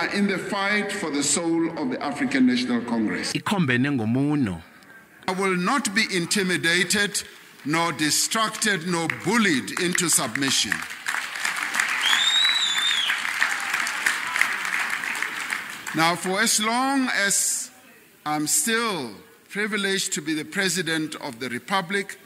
are in the fight for the soul of the African National Congress. Ikhombene ngomuno. I will not be intimidated, nor distracted, nor bullied into submission. Now, for as long as I'm still privileged to be the President of the Republic,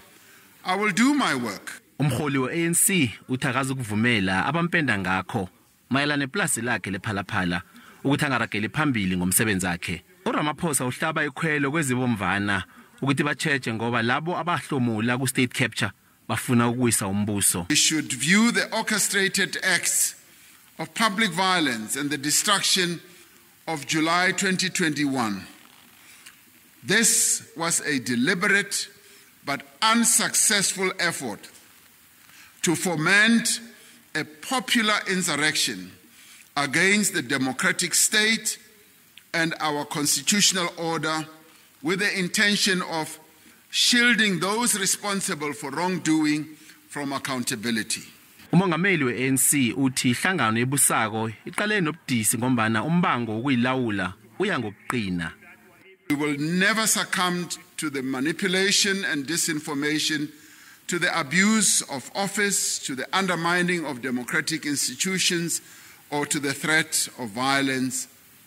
I will do my work. Umholi we-ANC uthi akazukuvumela abampenda ngakho mayelana neplasi lakhe lePhalaphala ukuthi angarageli phambili ngomsebenzi wakhe. URamaphosa uhlaba ikhwelo kwezibomvana ukuthi batjheje ngoba labo abahlomula ku-state capture bafuna ukuwisa umbuso. We should view the orchestrated acts of public violence and the destruction of July 2021. This was a deliberate but unsuccessful effort to foment a popular insurrection against the democratic state and our constitutional order with the intention of shielding those responsible for wrongdoing from accountability. Umongameli we-ANC uthi ihlangano ebusako iqale nobudisi ngombana umbango wokuyilawula uya ngokuqina. We will never succumb to the manipulation and disinformation, to the abuse of office, to the undermining of democratic institutions, or to the threat of violence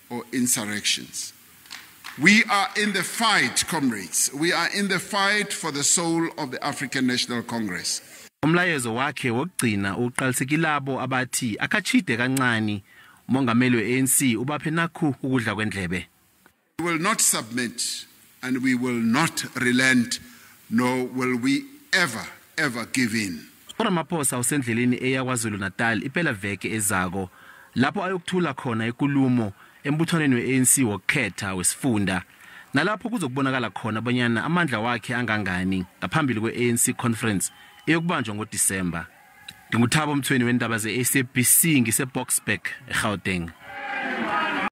or insurrections. We are in the fight, comrades. We are in the fight for the soul of the African National Congress. Umlayezo wakhe wokugcina uqalisekilabo abathi akachide kancane. Umongameli we-ANC ubaphe nakhu ukudla kwendlebe. We will not submit and we will not relent, nor will we ever, ever give in. URamaphosa usendleleni eya KwaZulu-Natal impela veke ezako lapho ayokuthula khona ikulumo embuthwaneni we-ANC wokukhetha wesifunda nalapho kuzokubonakala khona bonyana amandla wakhe angangani ngaphambili kwe-ANC conference eyokubanjwa ngoDisemba. NginguThabo Mthweni wendaba ze-SABC ngiseBoksburg eGauteng.